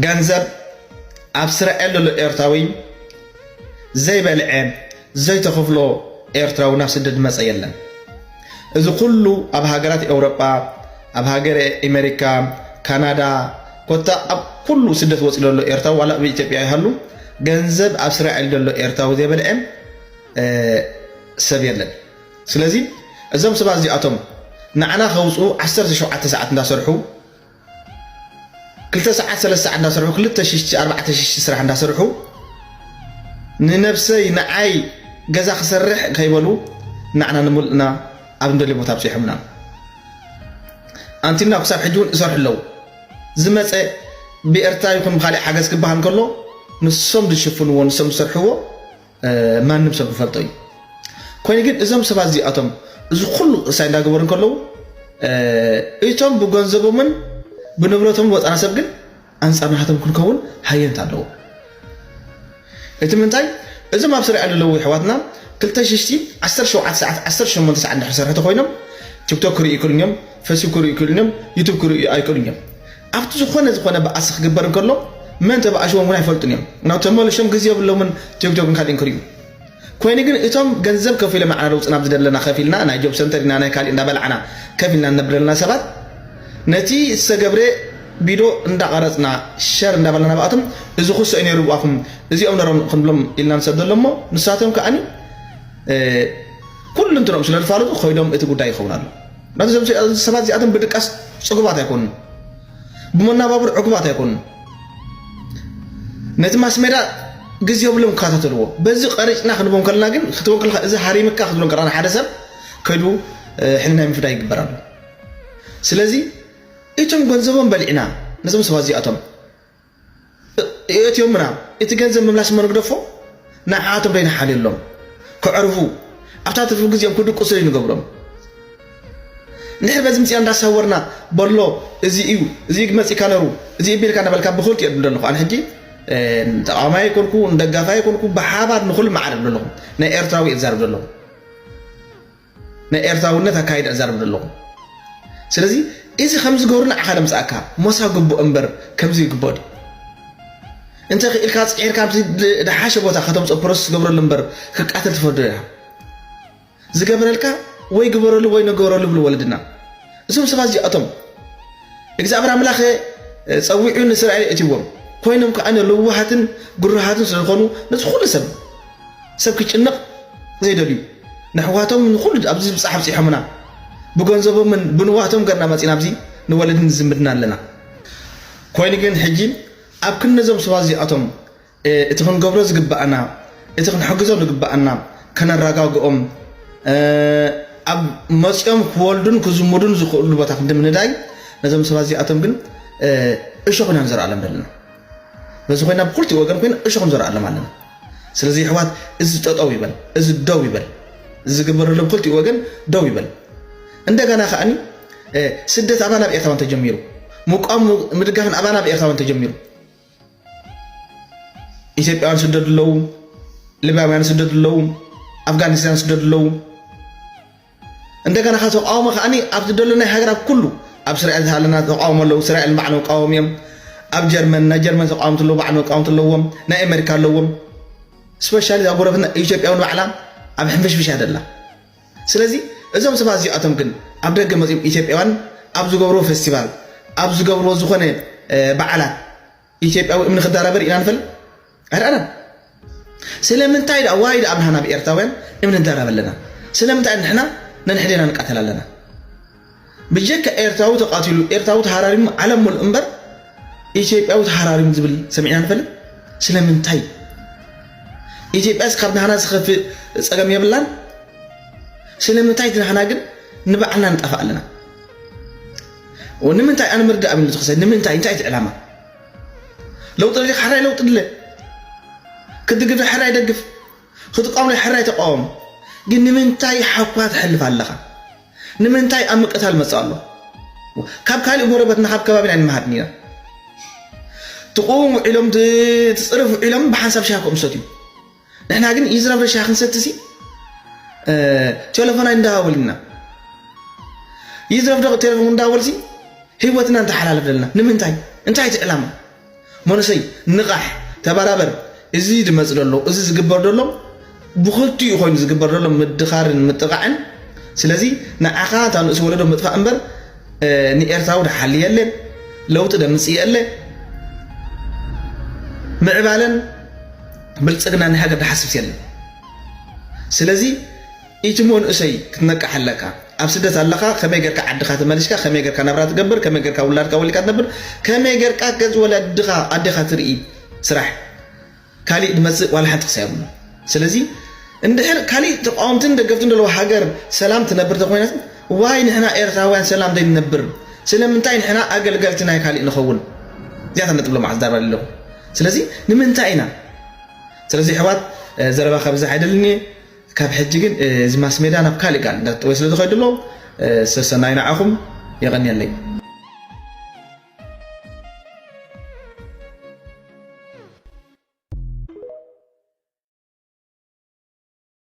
ገንዘብ ኣብ እስራኤል ዘሎ ኤርትራዊ ዘይበልዐ ዘይተኸፍሎ ኤርትራዊ ናብ ስደት ዝመጸ የለን። እዚ ኩሉ ኣብ ሃገራት ኤውሮጳ፣ ኣብ ሃገር ኣሜሪካ፣ ካናዳ፣ ኮታ ኣብ ኩሉ ስደት ወጺኡ ዘሎ ኤርትራዊ ዋላ ኣብ ኢትዮጵያ ይሃሉ ገንዘብ ኣብ እስራኤል ዘሎ ኤርትራዊ ዘይበልዐ ሰብ የለን። ስለዚ እዞም ሰባት እዚኣቶም ንዓና ከውፅኡ ዓሰርተ ሸውዓተ ሰዓት እንዳሰርሑ ክልተ ሰዓት ሰለስተ ሰዓት እንዳሰርሑ ክልተ ሽሽቲ ኣርባዕተ ሽሽቲ ስራሕ እንዳሰርሑ ንነብሰይ ንዓይ ገዛ ክሰርሕ ከይበሉ ንዓና ንምልእና ኣብ እንደልዮ ቦታ ኣብፂሖምና። ኣንቲና ክሳብ ሕጂ እውን እሰርሑ ኣለዉ። ዝመፀ ብኤርትራ ይኹን ብካሊእ ሓገዝ ክበሃል ከሎ ንሶም ዝሽፍንዎ ንሶም ዝሰርሕዎ ማንም ሰብ ክፈልጦ እዩ። ኮይኑ ግን እዞም ሰባት እዚኣቶም እዚ ኩሉ ቅሳይ እንዳገበሩ እንከለዉ እቶም ብገንዘቦምን ብንብረቶም ዝወፀና ሰብ ግን ኣንፃር ናቶም ክንከውን ሃየንት ኣለዎ። እቲ ምንታይ እዞም ኣብ ስርያ ዘለዉ ኣሕዋትና ክልተ ሽሽቲ ዓሰርተ ሸውዓተ ሰዓት ዓሰርተ ሸሞንተ ሰዓት እንድሕር ሰርሑ ተኮይኖም ቲክቶክ ክርእዩ ይክእሉን እዮም፣ ፌስቡክ ክርእዩ ይክእሉን እዮም፣ ዩቱብ ክርእዩ ኣይክእሉን እዮም። ኣብቲ ዝኾነ ዝኾነ በኣሲ ክግበር እንከሎ መን ተበኣሽዎም እውን ኣይፈልጡን እዮም። ናብ ተመልሾም ግዜ የብሎምን ቲክቶክን ካልእን ክርእዩ። ኮይኑ ግን እቶም ገንዘብ ከፊሎም ንዓና ለውጥና ኣብዚ ዘለና ከፊልና ናይ ጆብ ሰንተር ኢና ናይ ካልእ እንዳበላዕና ከፊልና ንነብር ዘለና ሰባት ነቲ ዝተገብረ ቢዶ እንዳቐረጽና ሸር እንዳበልና ብኣቶም እዚ ክሶ እዩ ነይሩ ብኣኹም እዚኦም ነሮም ክንብሎም ኢልና ንሰዶ ኣሎ እሞ ንሳቶም ከዓኒ ኩሉ እንትኖም ስለ ዝፋለጡ ኮይዶም እቲ ጉዳይ ይኸውን ኣሎ። ናቱ ሰባት እዚኣቶም ብድቃስ ጽጉባት ኣይኮኑን፣ ብመናባብር ዕጉባት ኣይኮኑን። ነቲ ማስ ሜዳ ግዜ የብሎም ክከታተልዎ። በዚ ቀሪጭና ክንቦም ከለና ግን ክትቦም ከለካ እዚ ሃሪምካ ክትብሎም ከለና ሓደ ሰብ ከይዱ ሕልና ምፍዳይ ይግበር ኣሎ። ስለዚ እቶም ገንዘቦም በሊዕና ነዞም ሰባት እዚኣቶም የእትዮምና እቲ ገንዘብ ምምላስ እሞ ንግደፎ ንዓኣቶም ደይንሓልየሎም ከዕርፉ ኣብታ ትርፊ ግዜኦም ክድቅሱ ንገብሮም። እንድሕር በዚ ምፅያ እንዳሳወርና በሎ እዚ እዩ እዚ መፂካ ነሩ እዚ ቢልካ ነበልካ ብክልቲ እየ ድብሎ ኣለኹ ኣነ ሕጂ ተቃዋማይ ኣይኮንኩ ንደጋፋይ ኣይኮንኩ ብሓባር ንኩሉ ማዕረ ድብሎ ኣለኹ ናይ ኤርትራዊ እየ ዝዛረብ ዘለኹ ናይ ኤርትራውነት ኣካይዳ እዛረብ ዘለኹ ስለዚ እዚ ከምዚ ገብሩ ንዓኻ ደምፅኣካ ሞሳ ግቡእ እምበር ከምዚ ይግበኦ ድዩ እንተ ክኢልካ ፅዒርካ ኣብዚ ድሓሸ ቦታ ከተምፅኦ ፕሮሰስ ትገብረሉ እምበር ክቃተል ትፈርዶ ኢኻ ዝገበረልካ ወይ ግበረሉ ወይ ንገረሉ ይብሉ ወለድና እዞም ሰባት እዚኣቶም እግዚኣብሔር ኣምላኸ ፀዊዑ ንእስራኤል እትዎም ኮይኖም ከዓ ለዋሃትን ግሩሃትን ስለዝኾኑ ነዚ ኩሉ ሰብ ሰብ ክጭነቕ ዘይደልዩ ነሕዋቶም ንኩሉ ኣብዚ ዝብፃሕ ኣብፂሖምና ብገንዘቦምን ብንዋቶም ገርና መፂና ኣብዚ ንወለድን ዝምድና ኣለና ኮይኑ ግን ሕጂ ኣብ ክንነዞም ሰባት እዚኣቶም እቲ ክንገብሮ ዝግባኣና እቲ ክንሕግዞም ዝግባኣና ከነረጋግኦም ኣብ መፂኦም ክወልዱን ክዝምዱን ዝኽእሉ ቦታ ክንዲ ምንዳይ ነዞም ሰባት እዚኣቶም ግን እሾኽ ኢና ንዘርኣሎም ዘለና በዚ ኮይና ብኩልቲ ወገን ኮይና እሾኽ ንዘርኣሎም ኣለና ስለዚ ይሕዋት እዚ ጠጠው ይበል እዚ ደው ይበል ዝግበረሎም ክልቲ ወገን ደው ይበል እንደገና ከኣኒ ስደት ኣባና ኣብ ኤርትራውን ተጀሚሩ ምቋም ምድጋፍን ኣባና ኣብ ኤርትራውን ተጀሚሩ ኢትዮጵያውያን ስደዱ ኣለዉ፣ ሊብያውያን ስደዱ ኣለዉ፣ ኣፍጋኒስታን ስደዱ ኣለዉ። እንደገና ካ ተቃውሞ ከዓኒ ኣብቲ ደሎ ናይ ሃገራት ኩሉ ኣብ እስራኤል ዝሃለና ተቃውሞ ኣለዉ፣ እስራኤል ባዕሎም ይቃወሙ እዮም። ኣብ ጀርመን ናይ ጀርመን ተቃወምቲ ኣለዉ፣ ባዕሎም ይቃወምቲ ኣለዎም፣ ናይ ኣሜሪካ ኣለዎም። ስፔሻሊ እዛ ጎረቤትና ኢትዮጵያ እውን ባዕላ ኣብ ሕንፍሽፍሽ እያ ደላ። ስለዚ እዞም ሰባት እዚኣቶም ግን ኣብ ደገ መፂኦም ኢትዮጵያውያን ኣብ ዝገብርዎ ፌስቲቫል ኣብ ዝገብርዎ ዝኾነ በዓላት ኢትዮጵያዊ እምኒ ክዳረበር ኢና ንፈልጥ ኣይረኣናን። ስለምንታይ ደኣ ዋይ ደኣ ብናህና ብኤርትራውያን እምኒ ንዳረብ ኣለና? ስለምንታይ ንሕና ነንሕዴና ንቃተል ኣለና? ብጀካ ኤርትራዊ ተቃቲሉ ኤርትራዊ ተሃራሪሙ ዓለም ሙሉእ እምበር ኢትዮጵያዊ ተሃራሪሙ ዝብል ሰሚዕና ንፈልጥ? ስለምንታይ? ኢትዮጵያስ ካብ ናህና ዝኸፍእ ጸገም የብላን? ስለምንታይ እቲ ናህና ግን ንባዕልና ንጣፋእ ኣለና? ንምንታይ ኣነ ምርዳእ ኣብኒ ዝኽሰ ንምንታይ እንታይ እቲ ዕላማ? ለውጢ ደሊኻ ሕራይ ለውጢ ድለ ክትድግፍ ሕራይ ደግፍ ክትቃወም ሕራይ ተቃወም ግን ንምንታይ ሓኳ ትሕልፍ ኣለኻ ንምንታይ ኣብ ምቅታል መጽእ ኣሎ ካብ ካልእ ጎረበትና ካብ ከባቢና ኣይንመሃድን ኢና ትቁም ውዒሎም ትጽርፍ ውዒሎም ብሓንሳብ ሻሂ ክኦም ሰትዩ ንሕና ግን ይዝረብ ሻሂ ክንሰቲ ሲ ቴሌፎን ኣይንደዋወል ኢና ይዝረብ ዶ ቴሌፎን እንዳወል ሲ ህይወትና እንተሓላልፍ ዘለና ንምንታይ እንታይ እቲ ዕላማ መንእሰይ ንቓሕ፣ ተበራበር። እዚ ድመጽእ ዘሎ፣ እዚ ዝግበር ዘሎ ብኽልቲኡ ኮይኑ ዝግበር ዘሎ ምድኻርን ምጥቓዕን። ስለዚ ንዓኻ እታ ንእስ ወለዶ ምጥፋእ እምበር ንኤርትራዊ ድሓሊ የለ፣ ለውጢ ደምጽእ የለ፣ ምዕባለን ብልጽግና ናይ ሃገር ድሓስብስ የለን። ስለዚ እቲ መንእሰይ ክትነቅሕ ኣለካ። ኣብ ስደት ኣለኻ፣ ከመይ ጌርካ ዓድኻ ተመሊስካ፣ ከመይ ጌርካ ናብራ ትገብር፣ ከመይ ጌርካ ውላድካ ወሊካ ትነብር፣ ከመይ ጌርካ ገጽ ወለድኻ ኣዴኻ ትርኢ። ስራሕ ካሊእ ድመጽእ ዋላ ሓንቲ ክሳ የብሉ። ስለዚ እንድሕር ካሊእ ተቃወምትን ደገፍትን ዘለዎ ሃገር ሰላም ትነብር ተኮይናት፣ ዋይ ንሕና ኤርትራውያን ሰላም ዘይንነብር፣ ስለምንታይ ንሕና ኣገልገልቲ ናይ ካሊእ ንኸውን? እዚኣ ነጥብ ሎማዓስ ዛረባ ኣለኹ። ስለዚ ንምንታይ ኢና? ስለዚ ኣሕዋት፣ ዘረባ ከብዝሕ ኣይደልን እየ። ካብ ሕጂ ግን እዚ ማስ ሜዳ ናብ ካሊእ ጋል እንዳተጠወየ ስለ ዝኸይድ ኣሎ። ሰሰናዩ ንዓኹም። የቐንየለይ።